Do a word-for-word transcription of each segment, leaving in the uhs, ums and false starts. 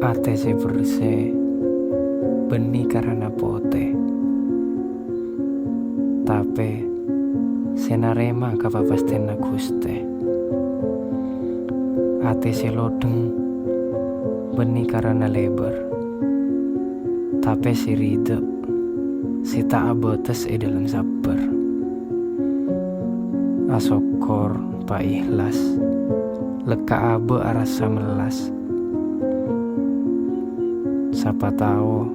Atè sè bersè bânnè karana potè, tapè sè narèma kapapastèna Ghustè. Atè sè lodheng bânnè karana lèbâr, tapè sè ridha sè ta' abâtes è dhâlem sabbhâr. Asokkor pa-ihlas, lekka abâ' arassa mellas. Sapa tao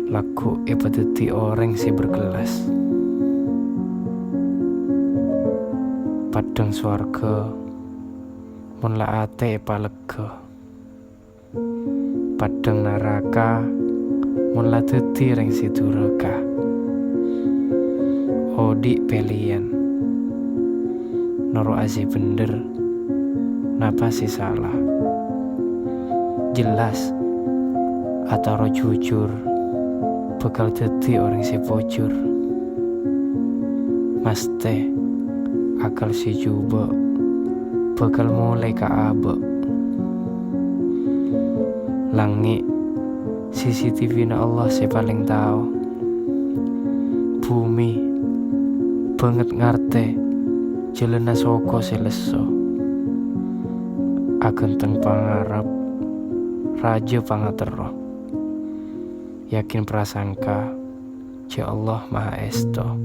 lagghu' èpadhâddhi orèng sè berkelas. Paddhâng sowarghâ mon la atè èpalegghâ. Paddhâng naraka mon la dhâddhi rèng sè duraka. Odi' pèlèyan, noro'a sè bhendher, napa sè sala. Jelas, atoro' jujur bhâkal dhâddhi orèng sè pojhur. Mastè akal sè jhubâ' bhâkal molè ka abâ'. Langngè' C C T V-na Allah sè palèng tao. Bhumè bânget ngartè jhâlânna soko sè lesso. Aghânteng pangarep, rajâ pangaterro. Yakin prasangka, jhâ' Allah Maha Èsto.